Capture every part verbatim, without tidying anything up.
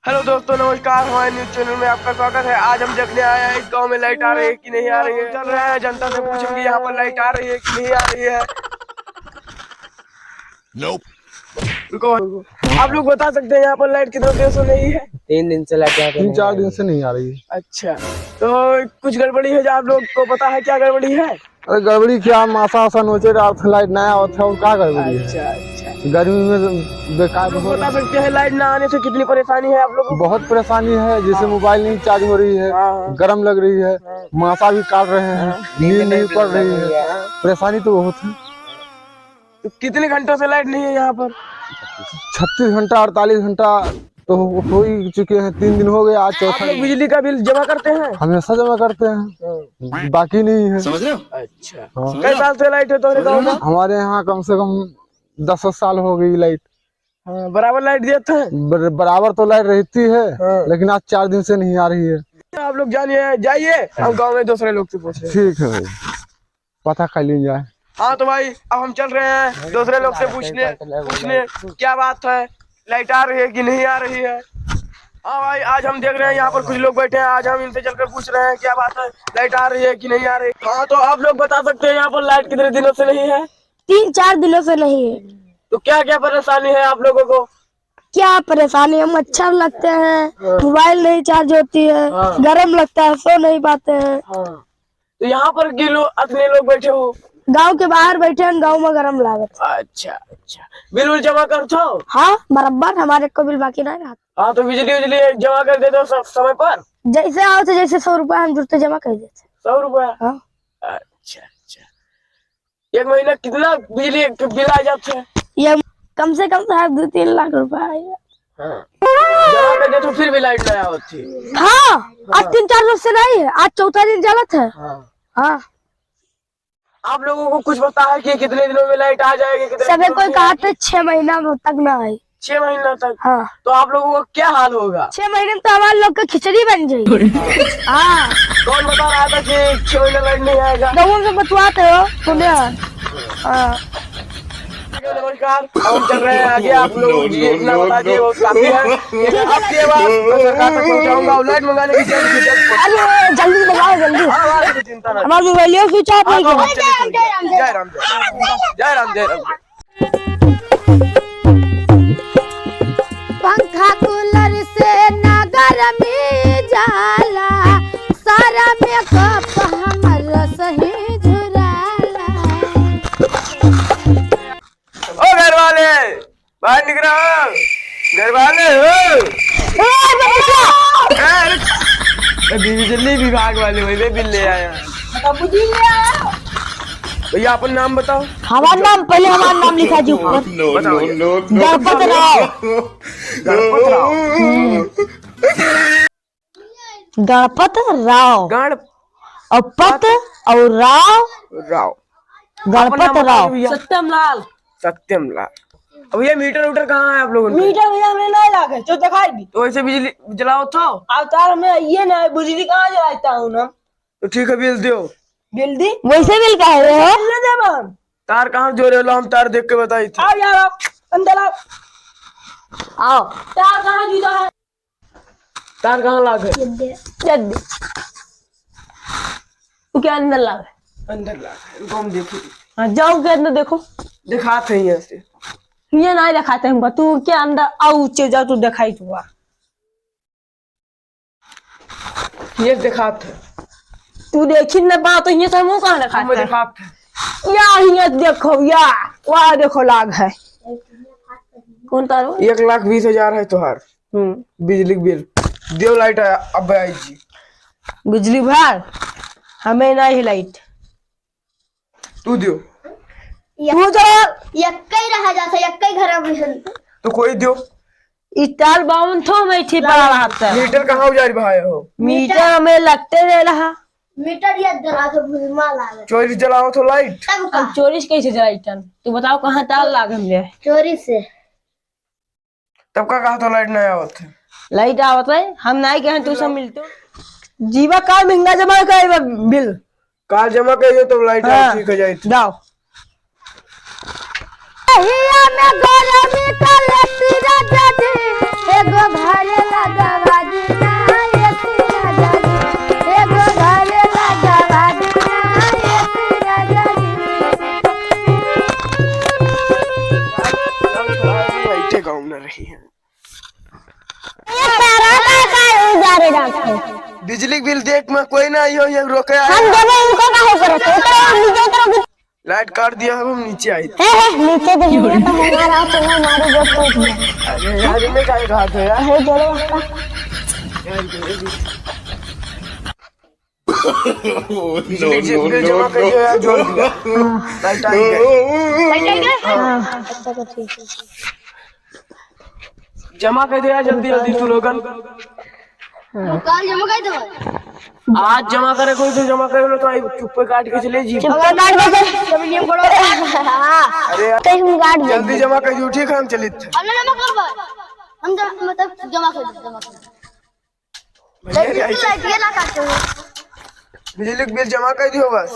हेलो दोस्तों, नमस्कार, हमारे न्यूज़ चैनल में आपका स्वागत है। आज हम देखने आए हैं इस गांव में लाइट आ रही है कि नहीं आ रही है। चल रहे हैं, जनता से पूछेंगे यहाँ पर लाइट आ रही है कि नहीं आ रही है। रुको, रुको। आप लोग बता सकते हैं यहाँ पर लाइट कितने दिनों से नहीं है? तीन दिन से लाइट यहाँ पे तीन नहीं चार आ रही दिन है। से नहीं आ रही है। अच्छा, तो कुछ गड़बड़ी है जो आप लोग को पता है, क्या गड़बड़ी है? अरे गड़बड़ी क्या, मासा वासा नोचे डालत है, लाइट ना आवत है, और का गड़बड़ी है? अच्छा, अच्छा। गर्मी में तो बेकार आप लोग हो बता सकते हैं लाइट ना आने से कितनी परेशानी है आप लोगों को? बहुत परेशानी है, जैसे हाँ। मोबाइल नहीं चार्ज हो रही है, हाँ, हाँ। गरम लग रही है, हाँ। मासा भी काट रहे हैं, हाँ। नींद नहीं पड़ रही है, हाँ। परेशानी तो बहुत है। तो कितने घंटों से लाइट नहीं है यहाँ पर? छत्तीस घंटा, अड़तालीस घंटा तो हो, हो ही चुके हैं, तीन दिन हो गए, आज चौथा आप लोग दिन। बिजली का बिल जमा करते हैं? हमेशा जमा करते हैं, हाँ। बाकी नहीं है। समझ रहे हो? अच्छा। हाँ। कई साल से लाइट है तोहरे गाँव में? हमारे यहाँ कम से कम दस साल हो गई लाइट। हाँ, बराबर लाइट देत है? बर-, बराबर तो लाइट रहती है, हाँ। लेकिन आज चार दिन से नहीं आ रही है। आप लोग जानिए, जाइए, हम गाँव में दूसरे लोग से पूछ रहे हैं। ठीक है भाई। पता कर लीन जाए। हाँ तो भाई, अब हम चल रहे हैं दूसरे लोग से पूछने, पूछने क्या बात है, लाइट आ रही है कि नहीं आ रही है। हाँ भाई, आज हम देख रहे हैं यहाँ पर कुछ लोग बैठे हैं, आज हम इनसे चलकर पूछ रहे हैं क्या बात है, लाइट आ रही है कि नहीं आ रही। हाँ तो आप लोग बता सकते हैं यहाँ पर लाइट कितने दिनों से नहीं है? तीन चार दिनों से नहीं है। तो क्या क्या परेशानी है आप लोगों को? क्या परेशानी है, मच्छर लगते हैं, हाँ। मोबाइल नहीं चार्ज होती है, हाँ। गरम लगता है, सो नहीं पाते हैं। हाँ। तो यहाँ पर के लोग, अतने लोग बैठे हो? गाँव के बाहर बैठे हैं, गाँव में गरम लागत है। अच्छा, अच्छा। बिल उल जमा करत हो? हाँ, बराबर, हमारे को बिल बाकी नहीं रहता। हाँ, तो बिजली उजली जमा कर देते हो सब समय पर? जैसे आओ तो जैसे सौ रुपया हम जुड़ते जमा कर देते। सौ रुपया? हाँ। अच्छा, अच्छा। एक महीना कितना बिजली के बिल आ जात है? ये कम से कम तो है दो तीन लाख रुपया आएगा। हाँ। जमा कर दे तो फिर भी लाइट नहीं आवत थी। हाँ, आज हाँ। तीन चार रोज से नहीं है, आज चौथा दिन जलत है। हाँ। हाँ। आप लोगों को कुछ पता है कि कितने दिनों में लाइट आ जाएगी, कितने सभी दिनों कोई में कहा आएगी? था छह महीना में तक ना आई। छह महीना तक? हाँ। तो आप लोगों का क्या हाल होगा? छह महीने में तो हमारे लोग का खिचड़ी बन जाएगी। हाँ। कौन बता रहा था कि छह महीना लाइट नहीं आएगा? गाँव में बतवाते हो, सुने हो? हाँ। नमस्कार, हम चल रहे हैं आगे। आप लोग जी इतना बता दिए, बहुत काफी है। आपकी आवाज मैं सरकार तक पहुंचाऊंगा और लाइट मंगाने की जल्दी से जल्दी। अरे, जल्दी मंगाओ, जल्दी। हाँ, हाँ, कोई चिंता ना। हमारा मोबाइल switch off हाँ, नहीं तो किया। हम चले, चले। जय राम, जय राम। जय राम, जय राम। पंखा कूलर से ना गरमी जाला, सारा मेकअप हमर सही झुराला। ओ घर वाले, बाहर निकलो, घर वाले हो। ए, बबलू! ए, अरे, ए, बिजली विभाग वाले भैया बिल ले आया। बाबूजी ले आया। भैया, अपन नाम बताओ। हमार नाम, पहले हमार नाम लिखा जी ऊपर। बताओ भैया। गणपत राव। गणपत राव। हम्म। गणपत राव। गण- और पत और राव। राव। गणपत अपन नाम बताओ राव। भैया। सत्यम लाल। सत्यम लाल। अब ये मीटर उटर कहाँ है आप लोगों के? मीटर भैया हमें नहीं लागे, जो दिखाई दी। तो ऐसे बिजली जलाओ तो। अब तार हमें ये ना है, बिजली कहाँ जलाता हूँ ना? तो ठीक है, बिल दियो। बिल दी? वैसे बिल काहे रहे हो? बिल ना देबो हम। तार कहाँ जोड़े लो, हम तार देख के बताई थे। आओ यार, आओ, अंदर आओ। आओ। तार कहाँ जुदा है? तार कहाँ लाग है? जल्दी। तू क्या अंदर लाग है? अंदर लाग है, रुको हम देखो। हाँ, जाओ के अंदर देखो। दिखाते हैं यहाँ से। ये नहीं दिखाते हमको, तू क्या अंदर आओ, ऊंचे जाओ, तू दिखाई तू आ। ये दिखात है। तू देखी न बा तो ये सब मुंह कहाँ दिखात हम है? दिखात है। या ये देखो या, वहाँ देखो लाग है। कौन तारो? एक लाख बीस हजार है तोहार। हम्म। बिजली के बिल। दियो लाइट आ-, अब आई जी। बिजली भार, हमें नहीं है लाइट। तू दियो। तू तो यक्कई रहा जाता, यक्कई घर में सुन। तो कोई दियो। इस ताल बावन थो में थी पड़ा रहा था। मीटर कहाँ उजारी भाई हो? मीटर हमें लगते रह रहा। मीटर ये जला तो भूलमा लागे। चोरी जलाओ तो लाइट। तब का? हम चोरी से कैसे जलाई टन? तू बताओ कहाँ तार लाग हमने? चोरी से। तब का कहा तो लाइट नहीं आवत है? लाइट आवत है, हम नहीं कहें तू सब मिलतो। जीवा का महंगा जमा का बिल? काल जमा करियो तो लाइट हाँ। ठीक हो जाई। जाओ। हिया में गरमी का लेती राजा जी, एगो घरे लगा बिजली के बिल देख में कोई ना आइयो, ये रोके आए। हम देबे, इनको काहे करत हो? उतरो, नीचे उतरो। लाइट काट दिया, अब हम नीचे आए। हे, हे, नीचे देखिए तो हमारा तो वो मारो जो टूट गया। अरे यार, इन्हें काहे कहा था यार? अरे, चलो, पापा। बिजली के बिल जमा कर दियो यार, जोर दिया। हाँ। लाइट आ गई। लाइट आ गई? हाँ। अच्छा, तो ठीक है। जमा कर दे यार, जल्दी, जल्दी तू लोगन। हाँ। काल जमा कर दो। आज जमा करे कोई तो जमा करे ना, तो आई चुप्पे काट के चले जी। चुप्पे काट के चले। जब ये बड़ो। हाँ। अरे यार, कहीं हम काट देंगे। जल्दी जमा कर दियो, ठीक है, हम चलित है। अब ना जमा कर भाई। हम जमा, मतलब जमा कर दो, जमा कर दो। भैया, बिजली के बिल जमा कर दियो बस।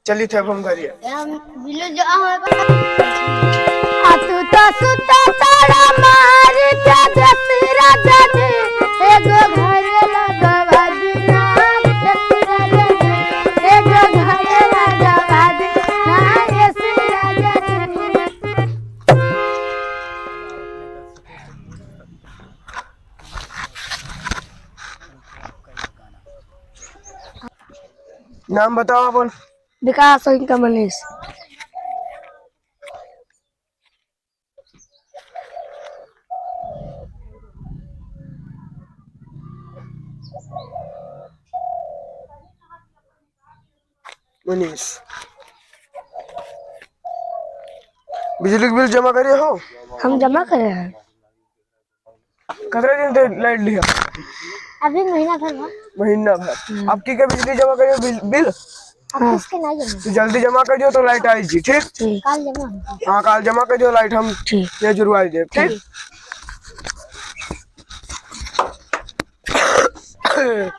चलित है अब हम घरे। हम बिल जो हमें आ तू तो सुता तारा मारी के जसरा जदी, एगो घर लगवा दी ना, जसरा जदी, एगो घर लगवा दी ना, जसरा जदी। नाम बताओ अपन। विकास और इनका मनीष। मनीष, बिजली के बिल जमा करे हो? हम जमा करे हैं। कितने दिन से लाइट लिया? अभी महीना भर हुआ। महीना भर। हम्म। अब की के बिजली जमा करियो, बिल, बिल? अब हाँ। किसके नहीं जमा? तो जल्दी जमा करियो तो लाइट आई जी, ठीक? ठीक। काल जमा होता। हाँ, काल जमा करियो, लाइट हम ठीक। ये जुड़वाई दे, ठीक? ठीक।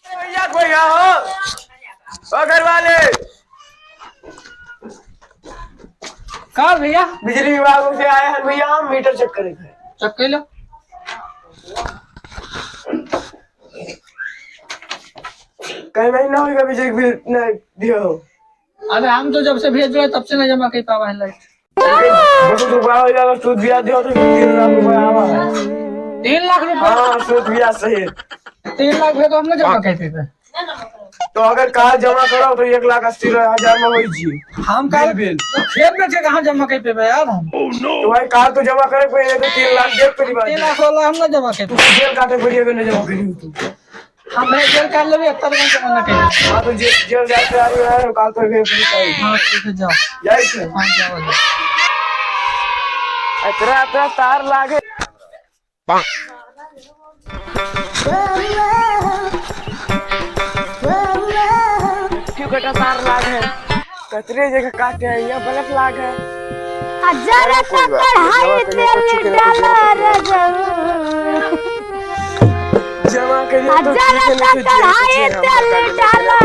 भैया, कोई यहाँ हो? ओ घर वाले। का भैया? बिजली विभाग से आए हैं भैया, हम मीटर चेक करेंगे। चेक कर लो। कई महीना होइगा बिजली बिल नहीं दियो हो। अबे हम तो जब से भेज रहे तब से नहीं जमा कर पावा है लाइट। बहुत रुपया हो जाएगा, सूद ब्याज दियो तो तीन लाख रुपया आवा है। तीन लाख रुपया? हाँ, सूद ब्याज सहित। तीन लाख रुपया तो हम ना जमा हाँ। कर पावे। तो अगर काल जमा करो तो एक लाख अस्सी हजार में होई जी। हम काल बिल, बिल। खेत में से कहाँ जमा कर पावे यार हम? तो भाई काल तो जमा करे पे, ये तो तीन लाख देख पहली बार। तीन लाख वाला हम ना जमा कर पावे। जेल काटे पड़ी अगर नहीं जमा करी तो। हम भाई जेल काट लेबे, एक तारीख के मना करिए। हाँ, तो जे-, जेल जाके आ रही है, काल तो फिर पुलिस आई। हाँ, ठीक है, जाओ। जाए थे? हाँ, जाओ, जाओ। इतना, इतना तार लागे। क्यों कटा तार लागे? कतरे जगह काटे हैं, यहाँ बल्ब लाग है। आ जरा अरे कोई बात नहीं, कढ़ाई जमा करिए, तेल अच्छी तरह से डाला जमा करिए। रे जाऊ। जमा करिए आ तो जरा ठीक है, नहीं तो जेल कढ़ाई कचिए हम तेल डाला।